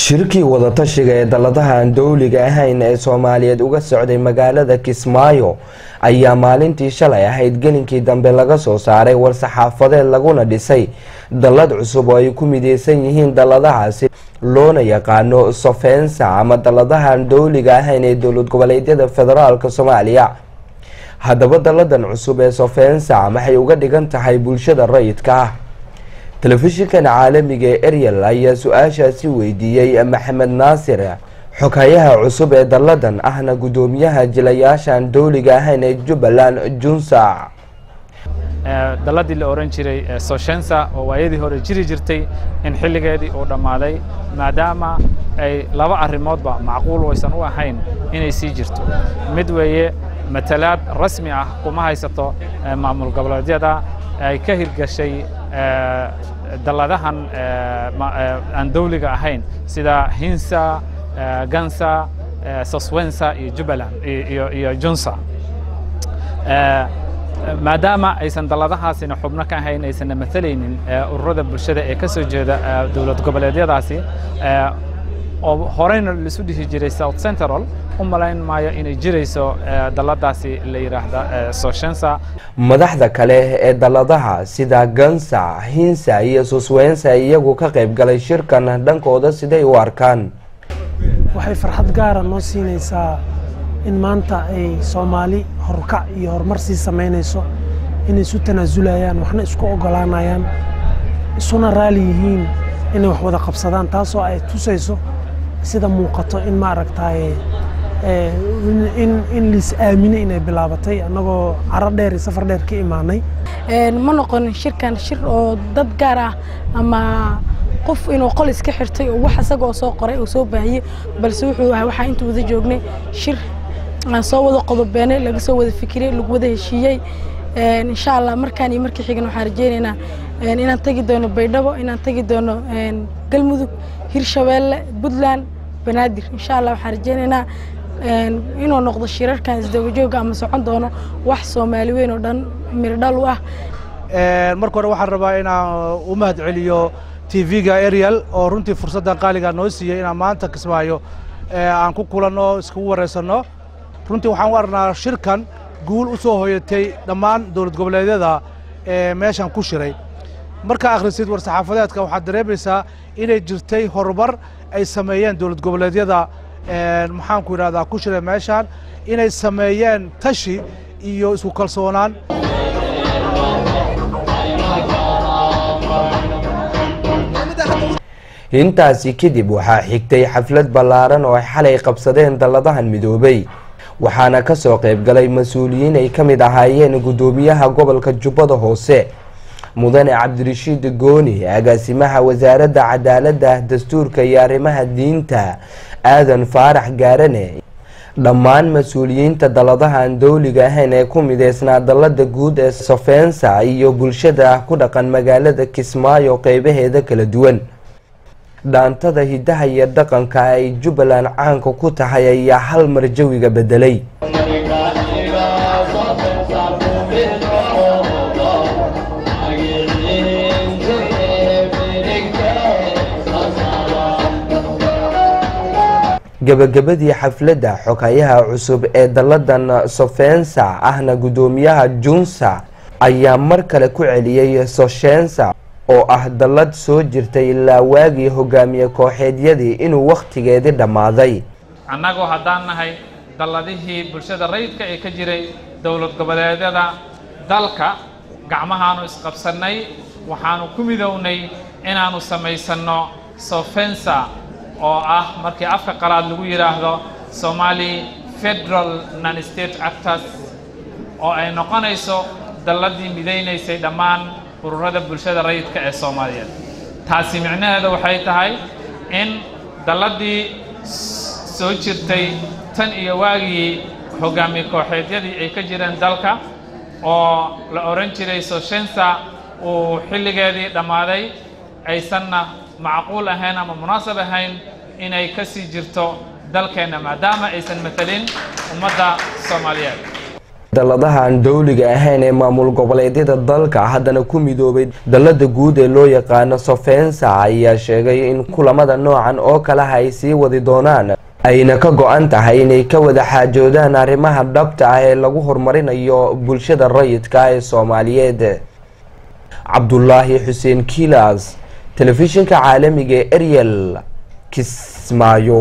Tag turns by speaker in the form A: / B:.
A: Shirkii wadatashiga ee dalladaha aan dowliga ahayn ee Soomaaliyeed uga socday magaalada Kismaayo ayaa maalintii shalay ahayd gelinkii dambe laga soo saaray war-saxaafadeed, laguna dhisay dallad cusub oo ay ku mideysan yihiin dalladahaasi, loona yaqaano Sofensa ama dalladaha aan dowliga ahayn ee dowlad goboleedyada federaalka Soomaaliya. Haddaba dalladan cusub ee Sofensa maxay uga dhigan tahay bulshada rayidka ah? Telefishinkan caalamiga ee Ariel ayaa su-aashaasi weydiiyey Maxamed Naasir, xoghayaha cusub ee dalladan, ahna guddoomiyaha jilayaashaan dowliga ahayn ee Jubbaland, Junsa.
B: Dalladii la ohan jiray Soshensa oo waayadii hore jiri jirtay in xilligeedii uu dhammaaday, maadaama ay laba arrimoodba macquul waysan u ahayn inay sii jirto. Mid weeye, matalaad rasmi ah kuma haysato maamul goboleedyada ay ka hirgashay dalladahan aan dawliga ahayn sida Hinsa, Gansa, Soswensa iyo Jubbaland iyo Junsa, maadaama aysan dalladahaasina xubno ka ahayn, aysanna matalaynin ururada bulshada ee ka soo jeeda dowlad goboleedyadaasi oo horeyna laisu dhihi jiray South Central. U malayn maayo inay jirayso dalladaasi la yidhaahda Soshensa.
A: Madaxda kale ee dalladaha sida Gansa, Hinsa iyo Suswensa iyagu ka qayb galay shirkan dhankooda siday u arkaan?
C: Waxay farxad gaara noo siinaysaa in maanta ay Soomaali horukac iyo horumar sii samaynayso, inay isu tanaasulayaan, waxna isku oggolaanayaan, isuna raali yihiin inay wax wada qabsadaan, taasoo ay tusayso sida muuqato in maaragtaaye in lais aamine inay bilaabatay, annagoo caro dheer iyo safar dheer ka imaanay.
D: Ma noqonin shirkan shir oo dad gaar ah ama qof inuu qol iska xirtay oo wax isaga oo soo qoray oo soo baahiyey, balse wuxuu ahaa waxaa inta wada joognay shir aan soo wada qodobeenay, laga soo wada fikiray, lagu wada heshiiyey. Insha Allah markaan iyo markii xigan waxaan rajeynaynaa inaan tagi doono Baydhabo, inaan tagi doono Galmudug, Hirshabeelle, Puntland, Banaadir. Insha Allah waxaan rajeynaynaa inuu noqdo shirarkan isdabajooga ama socon doono wax Soomaali weyn oo dhan mirdhal u ah.
E: Marka hore waxaan rabaa inaan u mahad celiyo TV-ga Ariel oo runtii fursaddan qaaligaa noo siiyey inaan maanta Kismaayo aan ku kulanno, iskugu waraysanno. Runtii waxaan u aragnaa shirkan guul u soo hoyatay dhammaan dowlad goboleedyada ee meeshan ku shiray. Markaa akhrisid war-saxaafadeedka waxaad dareemaysaa inay jirtay horumar ay sameeyeen dowlad goboleedyada, maxaanku idhahdaa, ku shiray meeshan, inay sameeyeen tashi iyo isku kalsoonaan.
A: Intaasi kadib waxaa xigtay xaflad ballaaran oo ay xalay qabsadeen dalladahan midoobay, waxaana kasoo qayb galay mas-uuliyiin ay ka mid ahaayeen guddoomiyaha gobolka Jubbada Hoose Mudane Cabdirashiid Gooni, agaasimaha wasaaradda cadaaladda, dastuurka iyo arrimaha diinta Aadan Faarax Gaarane, dhammaan mas-uuliyiinta dalladaha aan dowliga ahayn ee ku mideysnaa dallada guud ee Sofensa iyo bulshada ku dhaqan magaalada Kismaayo qeybaheeda kala duwan. Dhaantada hidaha iyo dhaqanka ay Jubbaland caanka ku tahay ayaa hal mar jawiga bedelay. Gabagabadii xafladda, xoghayaha cusub ee dalladan Sofensa ahna guddoomiyaha Junsa ayaa mar kale ku celiyey Soshensa oo ah dallad soo jirtay ilaa waagii hogaamiye kooxeedyadii inuu wakhtigeedii dhammaaday.
B: Annagu haddaan nahay dalladihii bulshada rayidka ee ka jiray dowlad goboleedyada dalka, gacmahaanu isqabsannay, waxaanu ku midownay inaannu samaysanno Sofensa oo ah markii afka qalaad lagu yidhaahdo Somali Federal Non State Actors, oo ay noqonayso dalladii midaynaysay dhammaan ururada bulshada rayidka ee Soomaaliyeed. Taasi micnaheedu waxay tahay in dalladii soo jirtay tan iyo waagii hoggaamiye kooxeedyadii ay ka jireen dalka oo la odhan jiray Soshensa uu xilligeedii dhammaaday, aysanna macquul ahayn ama munaasab ahayn inay ka sii jirto dalkeenna, maadaama aysan matelin ummadda Soomaaliyeed.
A: Dalladaha aan dowliga ahayn ee maamul goboleedyada dalka, haddana ku midoobay dallada guud ee loo yaqaano Sofensa, ayaa sheegay in kulamada noocan oo kalaha ay sii wadi doonaan, ayna ka go-an tahay inay ka wada xaajoodaan arrimaha dhabta ah ee lagu horumarinayo bulshada rayidka ee Soomaaliyeed. Cabdulaahi Xuseen Kilas, telefishinka caalamiga ee Ariel, Kismaayo.